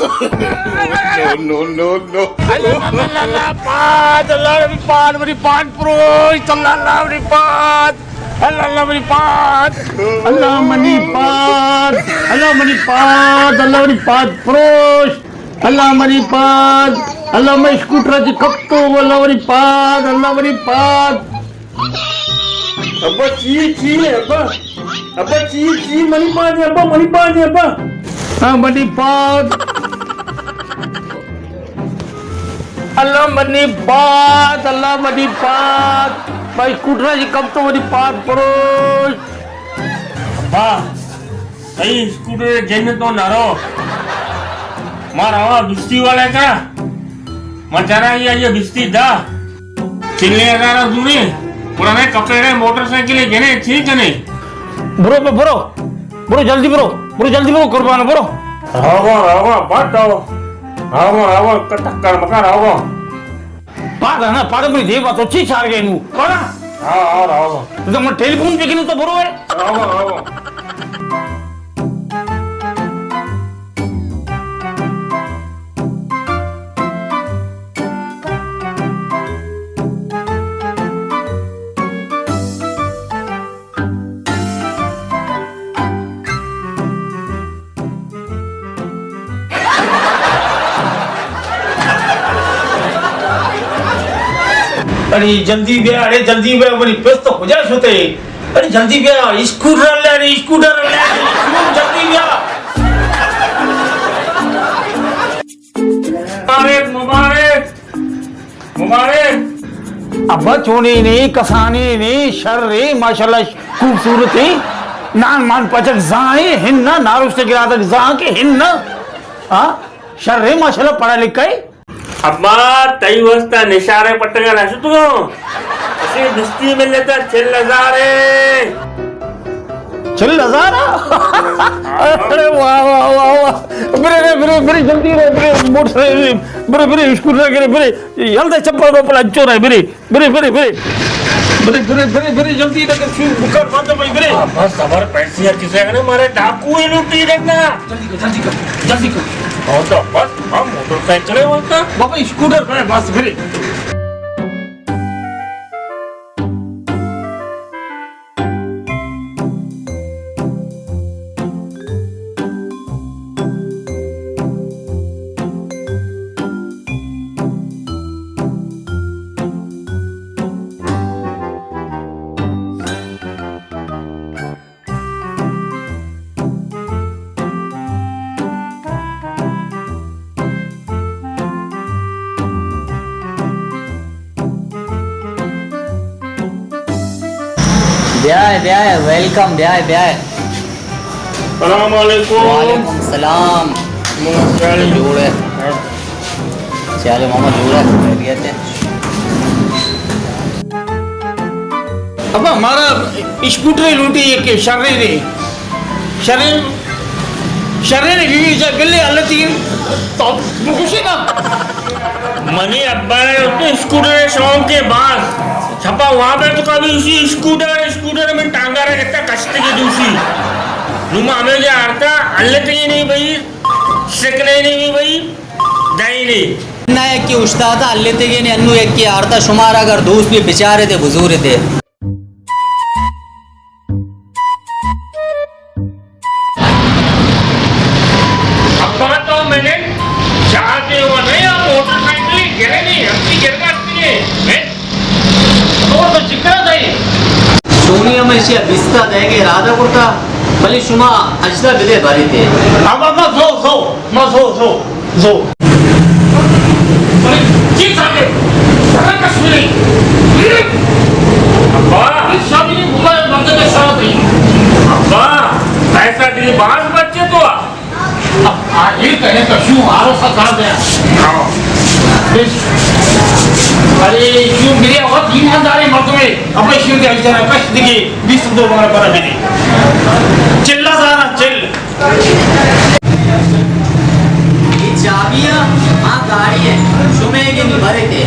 No, no, no, no. اللہ، اللہ، اللہ، پاد، اللہ، منی پاد، منی پاد پروشت، اللہ، اللہ، منی پاد، اللہ، اللہ، منی پاد، اللہ، منی پاد، اللہ، منی پاد، اللہ، منی پاد پروشت، اللہ، منی پاد، اللہ، من اسکوٹر چہ کپتو، اللہ، منی پاد، اللہ، منی پاد۔ ابا، چی، چی، ابا؟ ابا، چی، چی، منی پاد، ابا، منی پاد، ابا۔ ہاں، منی پاد۔ اللہ منی پاد، اللہ منی پاد۔ بھائی، اسکوٹر چہ کپتو، منی پاد پروشت۔ ابا، تئی اسکوٹر جن تو نہ رو۔ ما رواں بستی والے کا۔ ما چرا یہ، یہ بستی دا۔ چلے ہزار دونے، پرانے کپڑے، موٹر سائیکل گنے، چی کنے؟ برو، برو، برو، جلدی برو، برو، جلدی برو، قربان، برو۔ راگا، راگا، بات آو۔ راگا، راگا، کٹک کر مکا راگا۔ پاڑا نا، پاڑا، منی دیما تو چی چار گئے نو؟ پاڑا۔ ہاں، ہاں، راگا۔ تو من ٹیلی فون پہ کنو تو برو ہے۔ راگا، راگا۔ اڑے جلدی بیا، اڑے جلدی بیا، منی پس تو کجا شتے؟ اڑے جلدی بیا، اسکوٹر لے، اڑے اسکوٹر لے، اڑے جلدی بیا۔ مبارک، مبارک، مبارک۔ ابا چونے نے، کسانے نے، شر رے، ماشاءاللہ خوبصورت ہے۔ نان مان پچک زاں ہے، ہن نہ، ناروشتے گرادک زاں کے ہن نہ۔ ہاں، شر رے، ماشاءاللہ پڑھا لکھا ہے۔ ابا، تئی واسطہ نشارے پٹگا نہ شتگوں۔ اسے بستی ملتا چل ہزار ہے۔ چل ہزار؟ ارے واہ، واہ، واہ، واہ۔ برے، برے، برے، برے، جلدی رے، برے، موٹر سائیکل، برے، برے، اسکوٹر کرے، برے۔ یل دے چپل وپل انچو رے، برے۔ برے، برے، برے۔ برے، برے، برے، برے، جلدی لگے، شروع بکر، بند بھائی، برے۔ ہاں، بس، صبر، پیسے کسے نے مارے ڈاکو ہی لوٹی دینا۔ جلدی کر، جلدی کر، جلدی کر۔ ہاں، تو بس، ہاں، موٹر سائیکل ہے وہاں کا۔ بابا، اسکوٹر پہ بس، برے۔ بیائے، بیائے، ویلکم، بیائے، بیائے۔ السلام علیکم۔ وعلیکم السلام۔ جوڑ ہے؟ چلو ماما، جوڑ ہے، خیریت ہے؟ ابا، ہمارا اسکوٹر لوٹی ایک شرے دے۔ شرے، شرے نے بیوی جا بلے اللہ تین تو بخوشی نا۔ منی ابا نے تو اسکوٹر شوق کے باز چھپا وہاں پہ تو کبھی اسی اسکوٹر، اسکوٹر میں ٹانگا رہے کتا کشتے کے دوسری۔ نو مامے کے آرتا اللہ تین نہیں بھائی، سکنے نہیں بھائی، دائیں نہیں۔ نہ یکی استاد اللہ تین انو یکی آرتا شمار اگر دوست بھی بچارے دے بزور دے۔ ابا تو میں نے چاہتے ہو نہیں، آپ موٹر سائیکل گرے نہیں، ہم بھی گرنا چاہیے۔ میں اور تو چکرا تھا یہ۔ سونی ہم ایشی بیستا دے کے ارادہ کرتا، بلے شما اجدا بدے باری تے۔ اب، اب، زو، زو، ما زو، زو۔ زو۔ ارے، چی ساکے؟ سرا کشمیری۔ ابا۔ ارے، شامی نہیں بولا ہے، مردے کے ساتھ ہی۔ ابا، ایسا دل باز بچے تو آ۔ اب آ، یہ کہیں تو شو، آرو سا کر دے۔ ہاں۔ بس۔ ارے، کیوں میرے اور ایمانداری مردمے، اب شیو دے ایسا کش دیگے، بیس دو بار پر بھی۔ چلا زارا، چل۔ اے چابیاں آ گاڑی ءِ شمئیگ ءَ نی برت ئے۔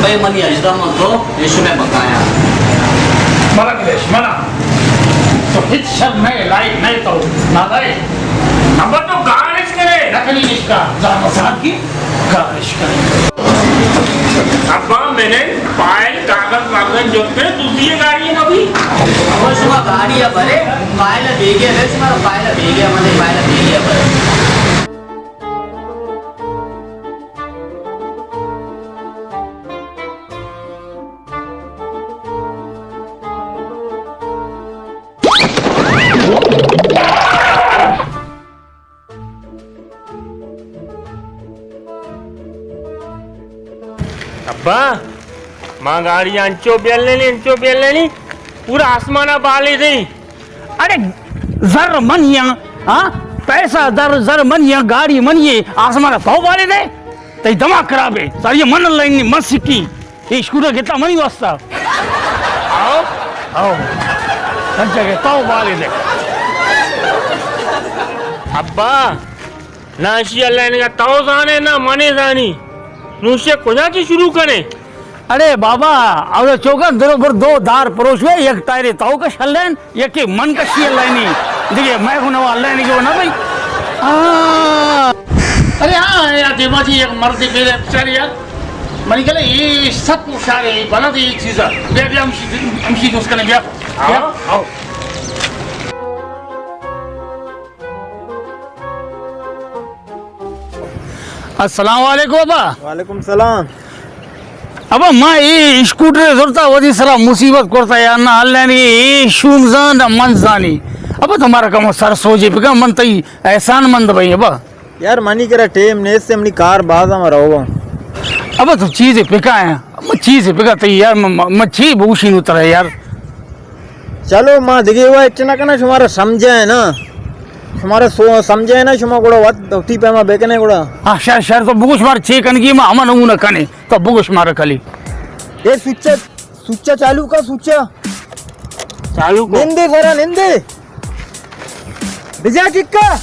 بئے منی اژدہ من تو اے شمئے بقایا۔ منا کلیش، منا۔ تو ہچ شر نئے، لائق نئے تو، نالائق۔ ابا تو گارش کرے۔ نہ کنی اس کا، زیادہ صاحب کی گارش کرے۔ ابا میں نے فائل کاغذ واغذ جو پہ دوسری گاڑی ہے ابھی۔ ابا شما گاڑی ہے بھرے، فائل بیگے ہے، شما فائل بیگے، ہمارے فائل بیگے ہے بھرے۔ ابا، ما گاڑی انچو بیلنی، انچو بیلنی، پورا آسمان بالی دی۔ اڑے زر منیاں، ہاں؟ پیسہ در زر منیاں، گاڑی منی، آسمان تو بالی دے۔ تئی دماغ خراب ہے، ساری من لائن من سکی۔ اے اسکوٹر گتا منی واسطہ۔ آؤ، آؤ۔ ہر جگہ تو بالے دے۔ ابا، نہ اشی اللہ انگا تو زانے، نہ منے زانی۔ نوشے کجا چی شروع کنے؟ اڑے بابا، او چوکا درو بر دو دار پروش وے، یک ٹائرے تو کش ہلین، یکے من کشی اللہ نی، دیگه میں کو نوا اللہ نی کو نہ بھائی۔ ہاں۔ ارے ہاں، یار دیما جی، یک مرد بیلے بچاری یار۔ منی گلے اے سک ہوشیار ہے، اے بلد ہے اے چیزا۔ بیا، بیا، ہمشی، ہمشی دوست کنے، بیا۔ بیا۔ آؤ، آؤ۔ السلام علیکم ابا۔ وعلیکم السلام۔ ابا، ما اے اسکوٹر زرتا، وتی سرا مصیبت کرتا یار، نہ اللہ نے اے شوم زان، نہ من زانی۔ ابا، تمہارا کم سر سوجے بکا، من تئی احسان مند بھائی ابا۔ یار، منی کرا ٹیم نیست، منی کار باز ہم روگا۔ ابا، تو چیزے پکا ہے، ابا، چیزے پکا تئی یار، م-، م-، من چی بوشی نو ترا یار۔ چلو، ما دگے وا اچ نہ کنا، شمارا سمجھا ہے نا، شمارا سو-، سمجھا ہے نا، شما گڑا وت وتی پیما بکنے گڑا۔ ہاں، شر، شر، تو بگوش مار چے کنگی، ما ہما نمونہ کنے، تو بگوش مار کلی۔ اے سوچا، سوچا چالو کا، سوچا۔ چالو کو۔ نندے سرا، نندے۔ بجا چکا۔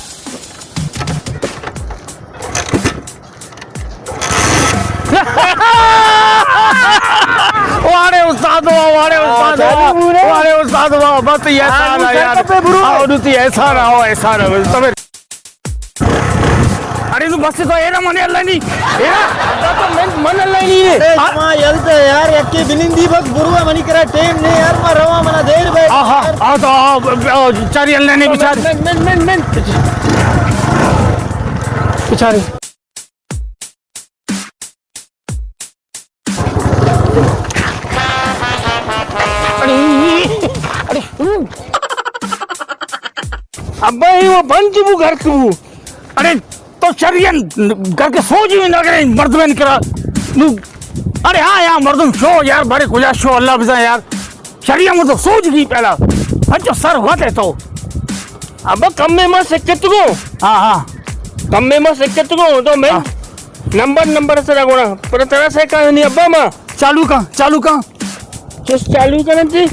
واڑے استاد وا، واڑے استاد وا، چالو بورے۔ واڑے استاد وا، بس یہ سارا یار۔ آؤ، دوتی ایسا رہا، ایسا رہا، بس تمہیں۔ اڑے تو بس تو ایرا منے اللہ نی، ایرا۔ تو من، من اللہ نی رے۔ اے، ہاں؟ ما یلتے یار، یکی بنندی بس بروا، منی کرا ٹیم نے یار، ما روا، منا دیر بے۔ آہا، آ تو، آ، آ، چاری اللہ نی بچار۔ من، من، من، من۔ بچاری۔ اڑے، اڑے۔ ابا، اے وہ بند بو گھر کو۔ اڑے، تو شریعن گھر کے سوجی میں نہ کرے، مردمین کرا۔ نو، اڑے ہاں، یار، مردم شو، یار، بارے کجا شو، اللہ بزا، یار۔ شریعہ من تو سوج گی پہلا۔ ہنچو سر وت ہے تو۔ ابا کمے ما سکت گو۔ ہاں، ہاں۔ کمے ما سکت گو، تو میں ہاں۔ نمبر، نمبر سرا گونا۔ پر ترا سے کہانی ابا ما۔ چالو کا، چالو کا۔ چس چالو کرن تھی۔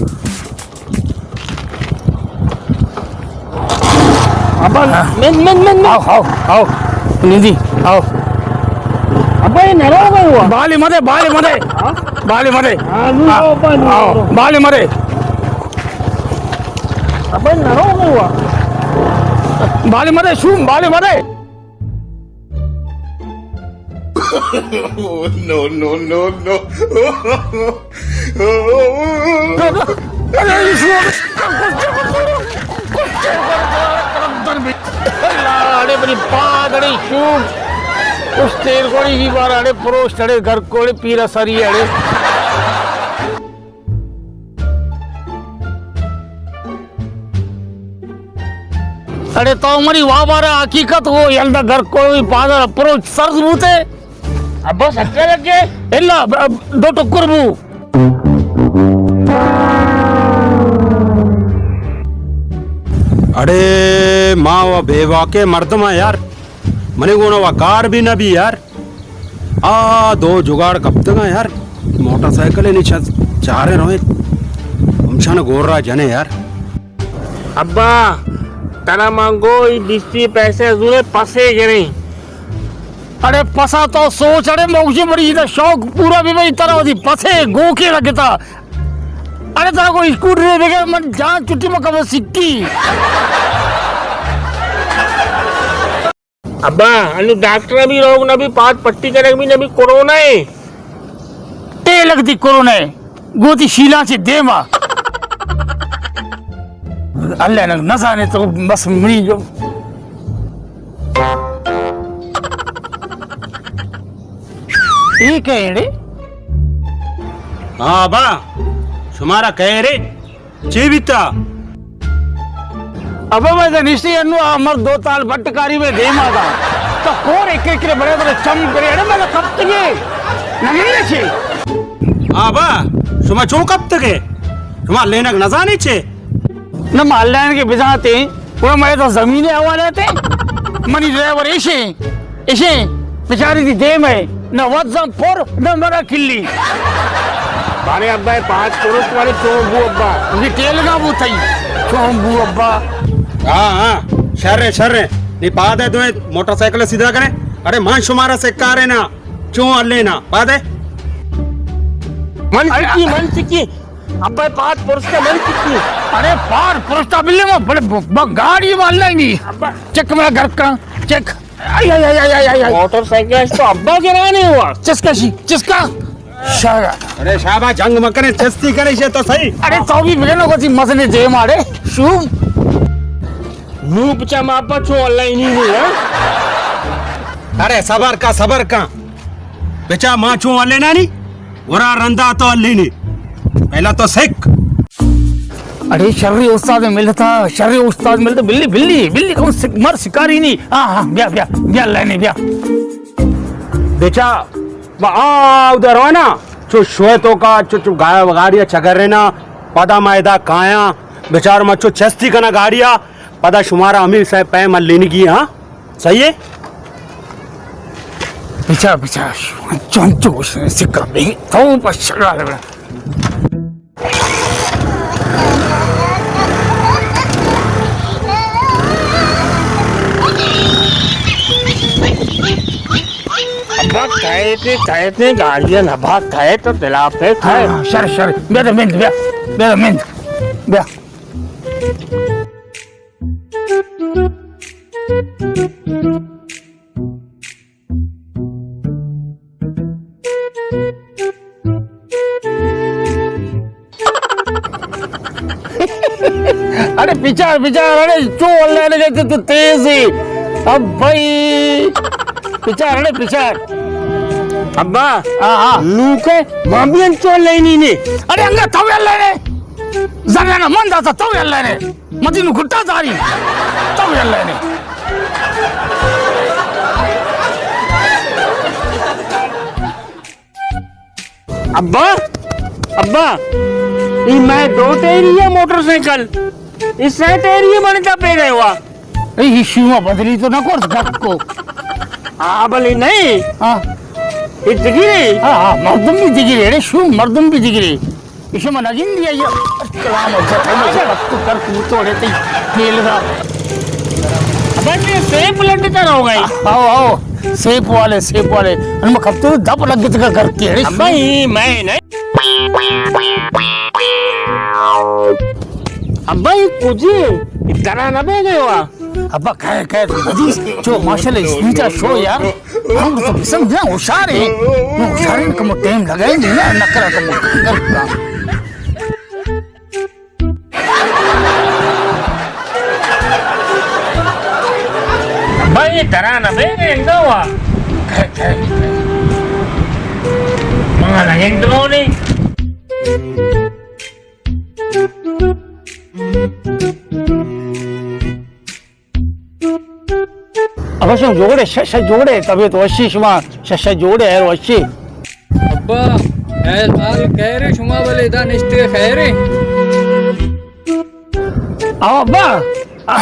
ابا، ہاں۔ من، من، من، من۔ آؤ، آؤ، آؤ۔ نندی، آؤ۔ ابا، یہ نرو گئے ہوا۔ بالے مدے، بالے مدے۔ ہاں؟ بالے مدے۔ ہاں، نو، آؤ، ابا، نو، آؤ۔ نو۔ بالے مدے۔ ابا، یہ نرو گئے ہوا۔ بالے مدے، شوم، بالے مدے۔ No, no, no, no. اڑے بری پاد اڑے شوم۔ اس تیر کوڑی ہی بار اڑے پروش اڑے گھر کوڑے پیرا سری اڑے۔ اڑے تو منی وابارا حقیقت ہو، یلدا گھر کوئی پادر اپروچ سرز بوتے۔ ابا سچا لگے؟ الا ب-، اب دو ٹکر بو۔ اڑے ما و بے واکے مردم یار، منی گونا و کار بھی نہ بھی یار۔ آ دو جگاڑ کپتگاں یار، موٹر سائیکل ء نی چہ چاریں رویں، ہمشان گور را جنے یار۔ ابا، ترا من گو ای بیستی پیسے زورے پسے گریں۔ اڑے پسا تو سوچ، اڑے موجی بڑی دا شوق پورا بھی بھائی ترا وتی پسے گوکے رکھتا۔ اڑے ترا کو اسکوٹر دے بغیر من جان چھٹی مکہ بس سکی۔ ابا، انو ڈاکٹر بھی روگ نہ بھی، پاد پٹی کنگ بھی نہ بھی، کرونا ہے۔ ٹیلک دی کرونا ہے۔ گوتی شیلا چے دیما۔ اللہ نہ، نہ زانے تو بس منی جو۔ اے کئے رے؟ ہاں ابا، شمارا کئے رے؟ چے بیتا؟ ابا، میں تو نشتی انو آ مرد دو تال بٹ کاری میں دیما دا۔ تو کور ایک ایک رے بڑے بڑے چم کرے، اڑے میں تو کپتگے۔ نہ ملے چے۔ ابا، شما چون کپتگے؟ شما لینگ نزانی چے؟ نہ ما لینگ بزانتے، وہ میں تو زمین حوالے تے۔ منی ڈرائیور ایشے۔ اشیں، بچاری دی دیم ہے، نہ وزن پر، نہ مرا کلی۔ بارے ابا، اے پاچ پرست والے چون بو ابا؟ یہ ٹیل کا بو تھئی، چون بو ابا؟ ہاں، ہاں، شر ہے، شر ہے۔ نی پاد ہے دوئے موٹر سائیکل سیدھا کرے۔ اڑے مان شمارا سکارے نا، چون ہلے نا، پاد ہے۔ من چکی، من چکی۔ ابا، پاد پرست من چکی۔ اڑے پاد پرستا بلے ما بڑے ب-، ب-، گاڑی والا ہی نہیں۔ ابا۔ چک میرا گھر کا، چک۔ آئی، آئی، آئی۔ موٹر سائیکل تو ابا گرانے ہوا۔ چس کا شی، چس کا؟ شاگا۔ اڑے شابا، جنگ مکنے، چستی کرے، یہ تو صحیح۔ اڑے تو بھی بگنو کو تھی مزنے دے مارے۔ شو۔ نو پچا ما پچو اللہ ہی نہیں، ہاں؟ اڑے صبر کا، صبر کا۔ بچا ما چون ہلے نانی، ورا رندا تو ہلے نی۔ پہلا تو سکھ۔ اڑے شری استاد ملتا، شری استاد ملتا، بلی، بلی، بلی کون سکھ، مر شکاری نی۔ ہاں، ہاں، بیا، بیا، بیا، لینے بیا۔ بچا، با آ ادھر وانا، چو شوئے تو کا، چو، چو گا-، گاڑی چگرے نا، پدا ما ادا کایا، بچار ما چو چستی کنا گاڑیا، پدا شمارا ہمیں سے پیم لینگی، ہاں؟ صحیح ہے؟ بچار، بچار، چون چو سکا بھی، تو بس شگا لگا۔ ابا کھائے تھے، کھائے تھے، گاڑیاں نہ بھاگ کھائے تو دلا پہ کھائے۔ ہاں، شر، شر، بیا تو مند، بیا، بیا تو مند، بیا۔ اڑے پچار، پچار، اڑے چو اللہ نے کہتے تو تیز ہے۔ اب بھائی، پچار، اڑے پچار۔ ابا، ہاں، ہاں۔ نوکے، ماں بھی انچو اللہ ہی نہیں نے۔ اڑے انگا تو اللہ نے۔ زنانا من داتا تو اللہ نے۔ مدینو گٹا داری۔ تو اللہ نے۔ ابا، ابا، ای مئے دو ٹائری ہے موٹر سائیکل، ای سہ ٹائری ہے، من تا پہ گئے ہوا۔ اے، ای شیما بدلی تو نہ کرت گپ کو۔ آ، بلے نہیں۔ ہاں۔ ای دگیرے۔ ہاں، ہاں، مردم بھی دگیرے، اڑے شو مردم بھی دگیرے۔ ایشی من نگندی آئی۔ کلام اچھا، تم سے پتو کر تو توڑے تی تیل دا۔ ابا، یہ سیپ لڈ کر ہو گئی۔ آؤ، آؤ، سیپ والے، سیپ والے۔ ان میں کب تو دپ لگ گئے کر کے۔ ابا، یہ میں نہیں۔ ابا، یہ کجی؟ اتنا نہ بہ گئے ہوا۔ ابا، کہے، کہے تو بدی، چو ماشاءاللہ اسپیڈا شو یار۔ ہم تو پسند نہ ہوشار ہیں۔ نو ہوشار ہیں، کم ٹائم لگائیں گے نا، نکرا کم کر۔ ابا، یہ طرح نہ بہ گئے، انگا ہوا۔ مانا انگا نہیں۔ ابا شما جوڑے، ش-، ش-، جوڑے، طبیعت وشی شما، ش-، ش-، جوڑے، ہیر وشی۔ ابا، خیر حال خیر ہے، شما بلے ادا نشتے خیر ہے؟ او ابا،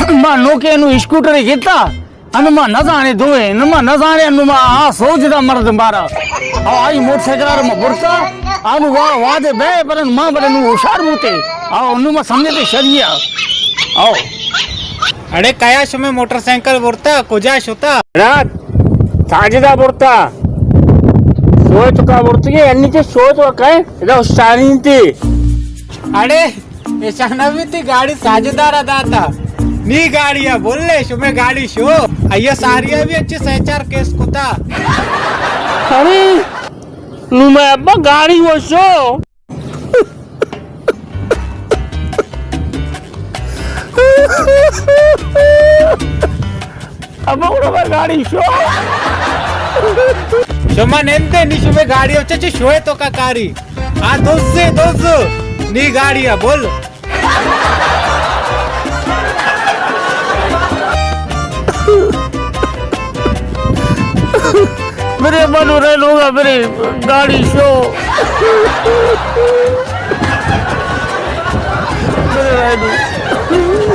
ما نوکے نو اسکوٹر گیتا، انو ما نزانے دوئے، انو ما نزانے، انو ما آ سوج دا مرد مارا۔ او آئی موٹر سائیکل ما برتا، انو وا-، وادے بے، بلن ما بلن ہوشار بوتے۔ او انو ما سمجھتے شریعہ۔ او۔ اڑے کیا شمے موٹر سائیکل برتا، کجا شتا؟ رات ساجدہ برتا۔ سوچ کا برتی ہے، انی کے سوچ کا کئے؟ ادا استانی تی۔ اڑے، ایشانا بھی تی گاڑی ساجدہ را داتا۔ نی گاڑی ءَ بل ئے، شمئے گاڑی شو۔ آئی ءَ ساری ءَ بھی اچھے سہ چار کیس کتا۔ ارے، نوں مئے ابا گاڑی وش شو۔ ابا گڑا مئے گاڑی شو۔ شما نندے، نی شمئے گاڑی ءَ چچے شوئے توکا کاری۔ آ دزے دز، نی گاڑی ءَ بل۔ میرے منو رہ لوگا، میرے گاڑی شو۔ میرے رہ لوگا۔